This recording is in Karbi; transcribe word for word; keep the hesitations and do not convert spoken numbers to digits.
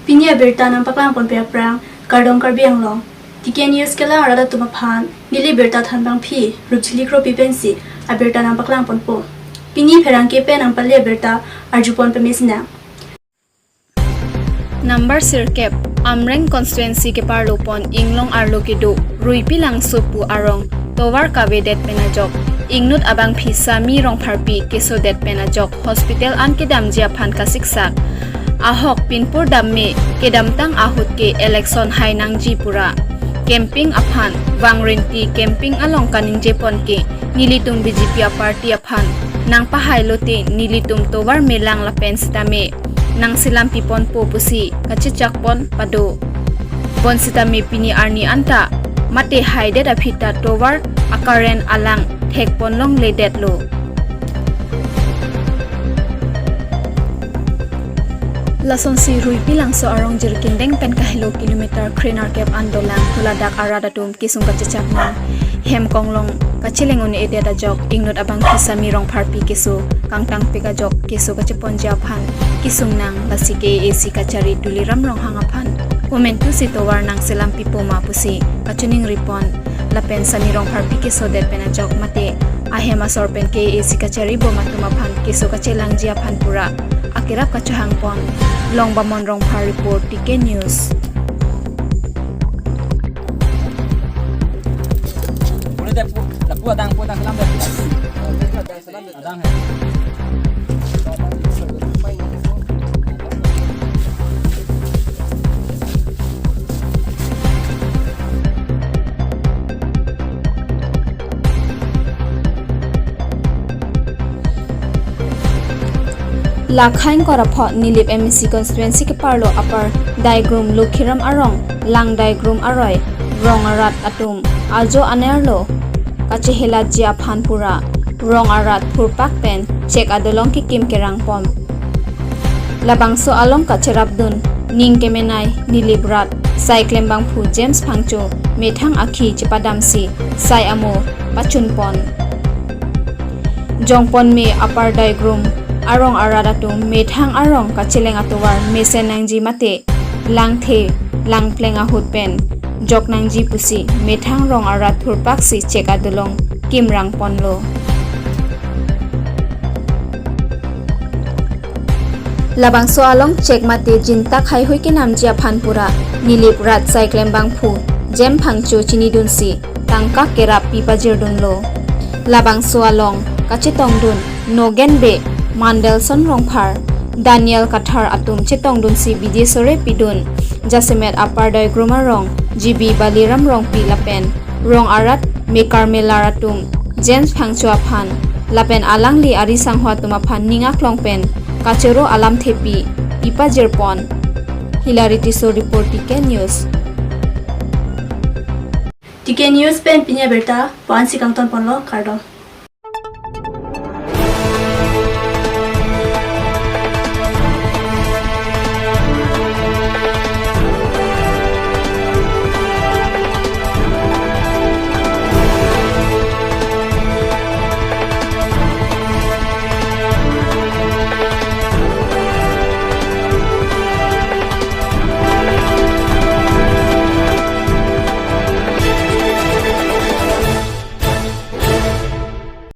Pini abirta nangpaklangponpe aphrang, kardom Karbi Anglong. T K News kelang arat atum aphan, neli birta thanbangpi Rupjili Kropi pensi abirta nangpaklangponpo. Pini pherangke pen nangpale abirta arjupon pamesinang. Number sirkep, Amreng constituency keparlopon inglong arlo kedo Ruipi Langso pu arong tovar kavedet pen ajok, ingnut abangpi Sami Rongpharpi kesodet pen ajok hospital an kedamji aphan kasiksak. Ahok pinpur damme kedamtang ahut ke election hai nangji pura campaign aphan vangrinti campaign along kaningjepon ke nelitum B J P aparty aphan nangpahai lote nelitum tovar melang lapen sitame nangselampiponpo pusi kachechakpon pado. Bonsitame pini arni anta mate haidet aphi ta tovar akaren alang thekpon longledetlo. Lasonsi Ruipi Langso arong jirkindeng pen kahelo kilometer krenerkep an dolang, huladak arat atum kesung kachechak nang. Hem konglong kacheleng un-edet ajok ingnut abangpi Sami Rongpharpi keso kangtangpik ajok keso kacheponji aphan kesung nang, lasi K A A C kachari Tuliram Ronghang aphan komantusi tovar nangselampipo ma pusi kachiningripon. Lapen Sami Rongpharpi kesodet pen ajok mate ahem asor pen K A A C kachari bom atum aphan keso kachelangji aphan pura akerap kachohangpon. Longbamon Rongphar report, T K News. Pune de pu, lapu adang pu adang selam de. Adang hai. Lakhain korapho Nilip M A C constituency keparlo Upper Daigrum Lokhiram arong, Lang Daigrum aroi, rong arat atum ajo anerlo kachehelatji aphan pura rong arat phurpak pen chek adolong kekim kerangpon. Labangso along kacherapdun ning kemenei Nilip rat Saiklembangphu James Phangcho methang akhi chepadamsi sai amo pachunpon. Jongponme Upper Daigrum arong arat atum methang arong kacheleng atovar mesen nangji mate langthe langpleng ahut pen jok nangji pusi methang rong arat phurpaksi chek adolong kimrangponlo. Labangso along chek mate jintak haihui kenamji aphan pura Nilip rat Saiklembangphu James Phangcho chinidunsi tangka kerap pipajirdunlo. Labangso along kachetongdun Nogen Bey, Mandelson Rongphar, Daniel Kathar atum chetongdunsi bidi sore pidun. Jasemet Upper Daigrum arong G B Baliram Rongpi lapen rong arat Mekar Melar atum James Phangcho aphan lapen alangli arisangho atum aphan ning aklong pen kachoro alamthepi pipajirpon. Hilary Tisso report, T K News. T K News pen pini abirta pu-ansi kangtonponlo, kardom.